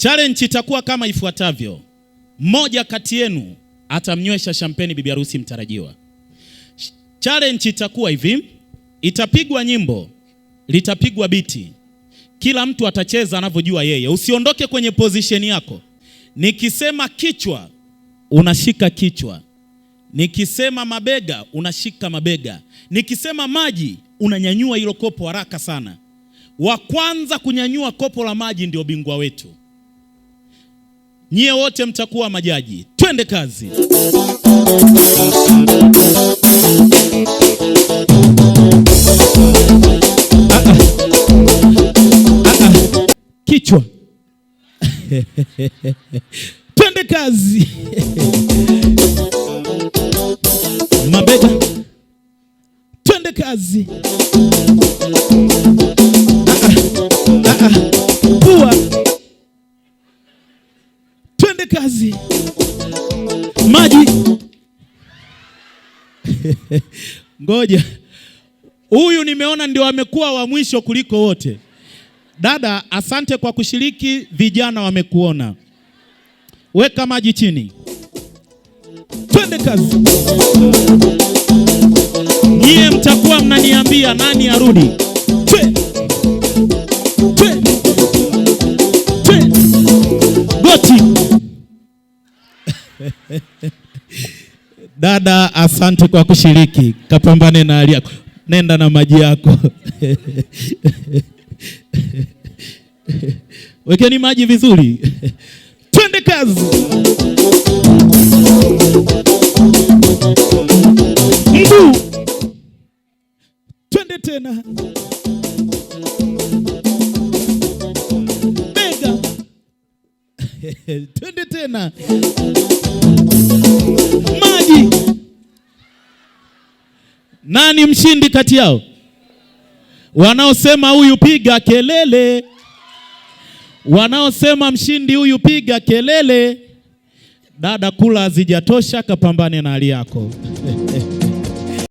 Challenge itakuwa kama ifuatavyo. Mmoja kati yenu atamnywesha champagne bibi harusi mtarajiwa. Challenge itakuwa hivi, itapigwa nyimbo, litapigwa biti. Kila mtu atacheza anavyojua yeye. Usiondoke kwenye position yako. Nikisema kichwa, unashika kichwa. Nikisema mabega, unashika mabega. Nikisema maji, unanyanyua hilo kopo haraka sana. Wa kwanza kunyanyua kopo la maji ndio bingwa wetu. Nyie wote mtakuwa majaji. Twende kazi. Kichwa. Twende kazi. Mabega. Twende kazi. Pua. Twende kazi. Maji. Ngoja. Huyu nimeona ndio amekuwa wa mwisho kuliko wote. Dada, asante kwa kushiriki, vijana wamekuona. Weka maji chini. Twende kazi. Nyie mtakuwa mnaniambia nani arudi. Twe. Twe. Twe. Goti. Dada, asante kwa kushiriki. Kapambane na hali yako. Nenda na maji yako. Wekeni maji vizuri. Twende kazi. Mguu. Twende tena. Bega. Twende tena. Maji. Nani mshindi kati yao? Wanaosema huyu piga kelele. Wanaosema mshindi huyu piga kelele. Dada, kula hazijatosha, kapambane na hali yako.